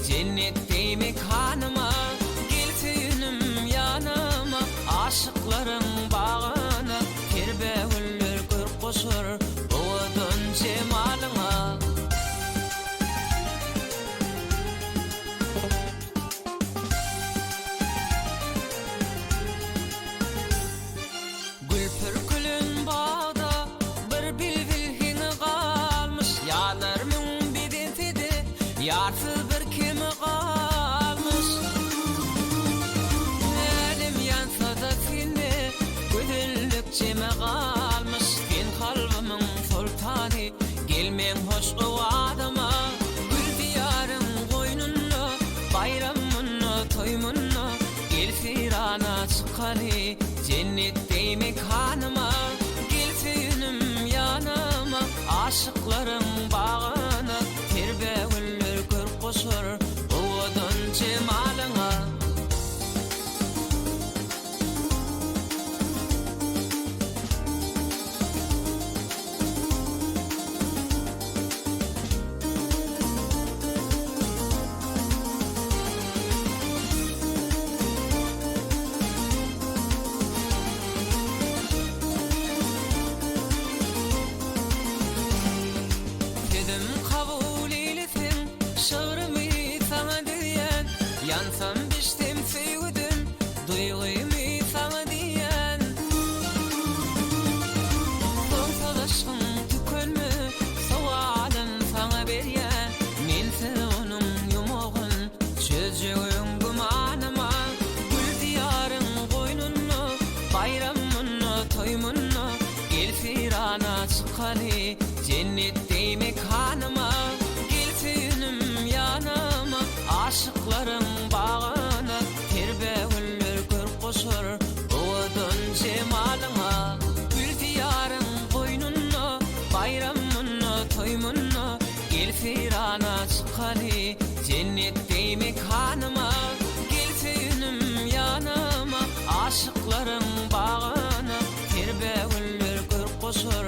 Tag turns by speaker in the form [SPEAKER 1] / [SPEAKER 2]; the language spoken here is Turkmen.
[SPEAKER 1] Jennet deý mekanyma, Gel söýenim ýanyma, Aşyklaryň bagyna, Ter bägüller görk goşar, Owadan jemalyňa. Gül pürkülen bagda bir bilbil heňi galmyş, Ýarlar müň bezense-de, ýarsyz bir kemi galmyş. Älem ýansa-da sende gözellik jemi galmyş, Sen kalbymyň soltany, gel meň hoş owazyma. Gül diýaryň goýnunda, baýram munda, toý munda, Gel seýrana çykaly, Jennet deý mekanyma. Gel söýenim ýanyma, Aşyklaryň bagyna. Ter bägüller görk goşar, Owadan jemalyňa. Sözüm kabul eýleseň, şygrymy saňa düzýän, Ýansam bişsem söýgüden, duýgymy saňa diýýän. Soňsuz yşgyň tükenme, sowalyn saňa berýän, Mensiz onuň ýumagyn çözjegin gümanyma. Gül diýaryň goýnunda, baýram munda, toý munda, Gel seýrana çykaly, jennet deý mekanyma. Gel söýenim ýanyma, aşyklaryň bagyna, Ter bägüller görk goşar, owadan jemalyňa. Gül diýaryň goýnunda, baýram munda, toý munda, Gel seýrana çykaly, jennet deý mekanyma. Gel söýenim ýanyma, aşyklaryň bagyna, Ter bägüller görk goşar.